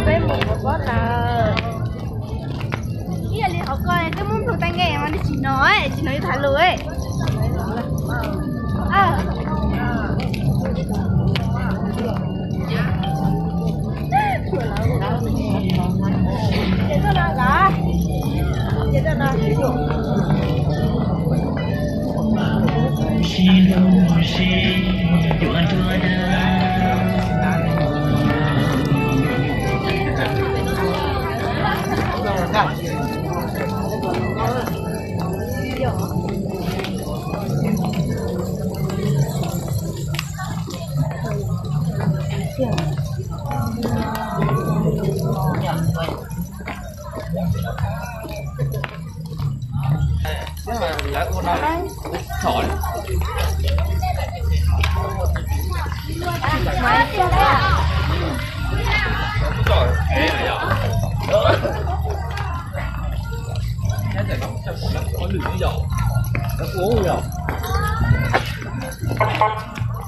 Peb mus pov pob tas. Ib yam li qhov ko twb muab nplog tag nqe mas nws tsis hnov, tsis hnov yuav tham lus.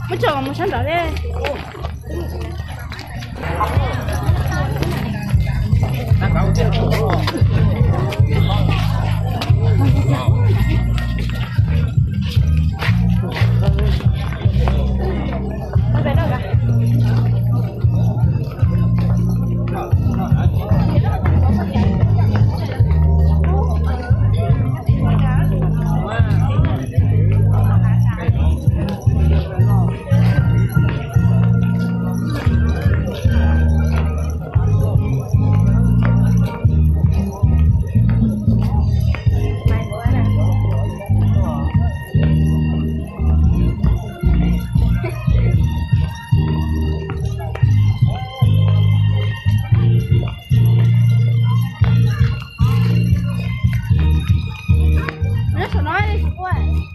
Muab tso mus sab nraud li. Nyob saum no ua.